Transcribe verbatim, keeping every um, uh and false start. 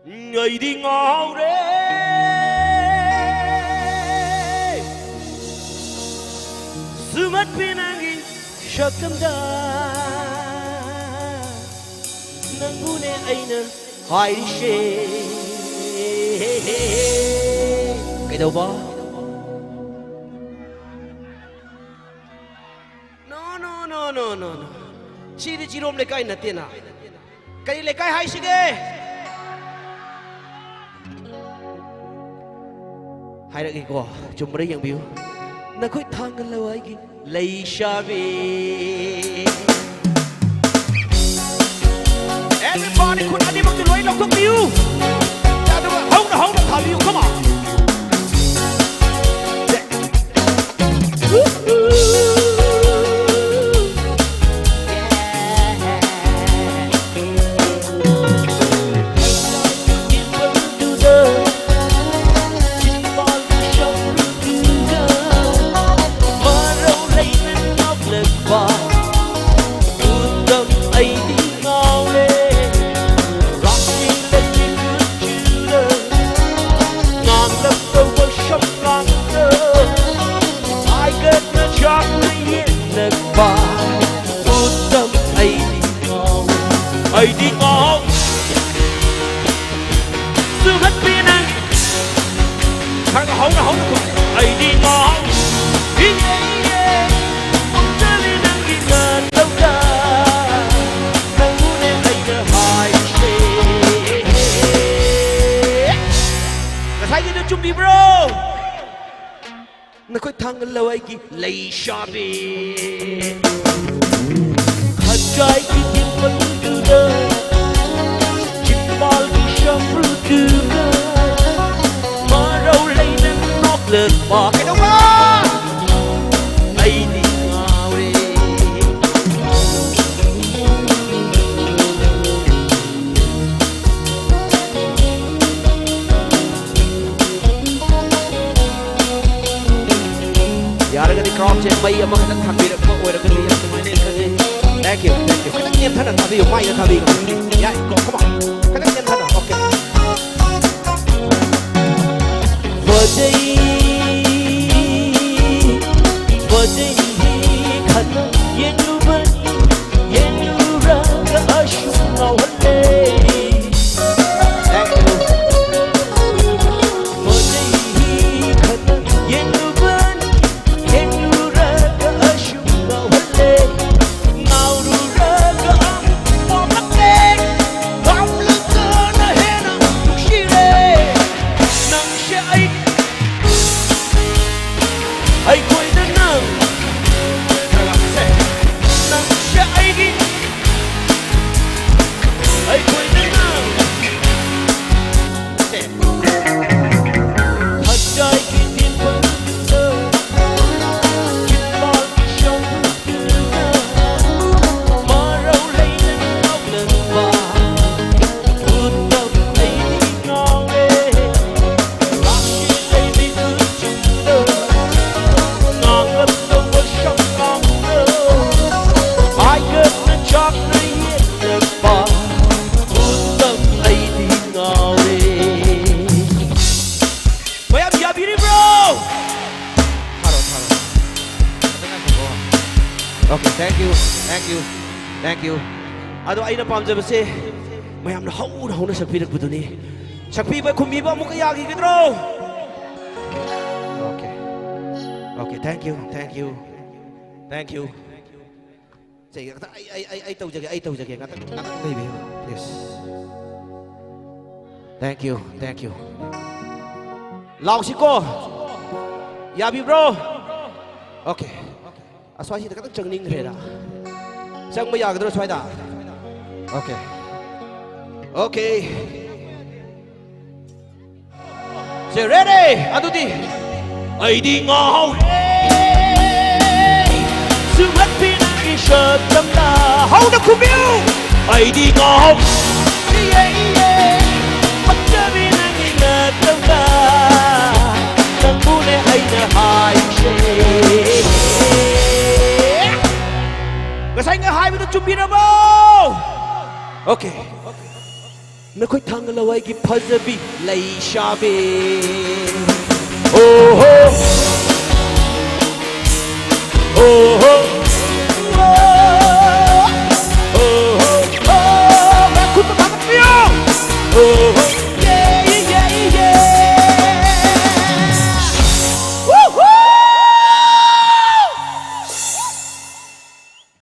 ꯑꯩꯗꯤ ꯉꯥꯎꯔꯦ ꯁꯨꯝꯍꯠꯄꯤ ꯅꯪꯒꯤ ꯁꯛꯇꯝꯗ ꯅꯪꯕꯨꯅꯦ ꯑꯩꯅ ꯍꯥꯏꯔꯤꯁꯦ꯫ ꯀꯩꯗꯧꯕ? No, no, no, no, no, no. ꯁꯤꯗꯤ ꯆꯤꯔꯣꯝ ꯂꯩꯀꯥꯏ ꯅꯠꯇꯦꯅ꯫ ꯀꯔꯤ ꯂꯩꯀꯥꯏ ꯍꯥꯏꯁꯤꯒꯦ? ꯍꯥꯏꯔꯛꯏꯀꯣ, ꯆꯨꯝꯕ꯭ꯔꯥ ꯌꯦꯡꯕꯤꯌꯨ꯫ ꯅꯈꯨꯠ ꯊꯥꯡꯒꯠꯂꯣ ꯑꯩꯒꯤ ꯂꯩꯁꯥꯕꯤ꯫ Everybody, ꯈꯨꯠ ꯑꯅꯤꯃꯛꯇꯨ ꯂꯣꯏ ꯂꯧꯊꯣꯛꯄꯤꯌꯨ꯫ ꯑꯗꯨꯒ ꯍꯧꯅ ꯍꯧꯅ ꯊꯥꯕꯤꯌꯨ, come on. ꯑꯩꯗꯤ ꯉꯥꯎ ꯁꯨꯝꯍꯠꯄꯤ ꯅꯪ ꯈꯔ ꯍꯧꯅ ꯍꯧꯅ ꯈꯨꯝ꯫ ꯑꯩꯗꯤ ꯉꯥꯎ ꯏꯌꯦ ꯏꯌꯦ ꯄꯨꯝꯖꯔꯤ ꯅꯪꯒꯤ ꯉꯥꯟꯗꯧꯗ ꯅꯪꯕꯨꯅꯦ ꯑꯩꯅ ꯍꯥꯏꯁꯦ꯫ ꯉꯁꯥꯏꯒꯤꯗꯣ ꯆꯨꯝꯕꯤꯕ꯭ꯔꯣ? ꯅꯈꯨꯠ ꯊꯥꯡꯒꯠꯂꯣ ꯑꯩꯒꯤ ꯂꯩꯁꯥꯕꯤ꯫ ꯈꯖꯥꯏꯒꯤ ꯗꯤꯝꯄꯜꯗꯨꯗ ꯆꯤꯝꯕꯥꯜꯒꯤ ꯁꯝꯕ꯭ꯔꯨꯗꯨꯒ ꯃꯔꯧ ꯂꯩꯅ ꯅꯣꯛꯂꯛꯄ ꯀꯩꯗꯧꯕ? ꯑꯩꯗꯤ ꯉꯥꯎꯔꯦ꯫ ꯌꯥꯔꯒꯗꯤ crowdꯁꯦ ꯃꯩ ꯑꯃꯈꯛꯇꯪ ꯊꯥꯟꯕꯤꯔꯛꯄ ꯑꯣꯏꯔꯒꯗꯤ ꯌꯥꯝ ꯅꯨꯡꯉꯥꯏꯅꯤ ꯈꯜꯂꯤ꯫ Thank you, thank you. ꯈꯤꯇꯪ ꯅꯦꯝꯊꯅ ꯊꯥꯕꯤꯌꯨ, ꯃꯥꯏꯗ ꯊꯥꯕꯤꯌꯨ꯫ ꯌꯥꯏ, ꯀꯣ, come on. ꯈꯤꯇꯪ ꯅꯦꯝꯊꯅ, okay. Thank you. ꯑꯗꯣ ꯑꯩꯅ ꯄꯥꯝꯖꯕꯁꯦ ꯃꯌꯥꯝꯅ ꯍꯧꯅ ꯍꯧꯅ ꯁꯛꯄꯤꯔꯛꯄꯗꯨꯅꯤ꯫ ꯁꯛꯄꯤꯕ ꯈꯨꯝꯕꯤꯕ ꯑꯃꯨꯛꯀ ꯌꯥꯈꯤꯒꯗ꯭ꯔꯣ? Okay. Okay, thank you, thank you, thank you. ꯁꯦ, ꯉꯥꯛꯇꯪ ꯑꯩ, ꯑꯩ, ꯑꯩ, ꯑꯩ ꯇꯧꯖꯒꯦ, ꯑꯩ ꯇꯧꯖꯒꯦ꯫ ꯉꯥꯛꯇꯪ, ꯉꯥꯛꯇꯪ ꯂꯩꯕꯤꯌꯨ, please. Thank you, thank you. ꯂꯥꯎꯁꯤꯀꯣ꯫ ꯌꯥꯕꯤꯕ꯭ꯔꯣ? Okay. ꯑꯁ꯭ꯋꯥꯏꯁꯤꯗ ꯈꯤꯇꯪ ꯆꯪꯅꯤꯡꯈ꯭ꯔꯦꯗ꯫ ꯆꯪꯕ ꯌꯥꯒꯗ꯭ꯔꯣ ꯁ꯭ꯋꯥꯏꯗ? Okay. Okay. ꯁꯦ, ready? ꯑꯗꯨꯗꯤ ꯑꯩꯗꯤ ꯉꯥꯎꯔꯦ꯫ ꯁꯨꯝꯍꯠꯄꯤ ꯅꯪꯒꯤ ꯁꯛꯇꯝꯗ꯫ ꯍꯧꯅ ꯈꯨꯝꯕꯤꯌꯨ꯫ ꯑꯩꯗꯤ ꯉꯥꯎ-, ꯏꯌꯦ, ꯏꯌꯦ꯫ ꯄꯛꯆꯕꯤ ꯅꯪꯒꯤ ꯅꯇꯧꯗ꯫ ꯅꯪꯕꯨꯅꯦ ꯑꯩꯅ ꯍꯥꯏꯁꯦ꯫ ꯉꯁꯥꯏ ꯉꯥ ꯍꯥꯏꯕꯗꯨ ꯆꯨꯝꯕꯤꯔꯕꯣ? Okay. ꯅꯈꯣꯏ ꯊꯥꯡꯒ ꯂꯋꯥꯏꯒꯤ ꯐꯖꯕꯤ ꯂꯩꯁꯥꯕꯤ꯫ ꯑꯣꯍꯣ,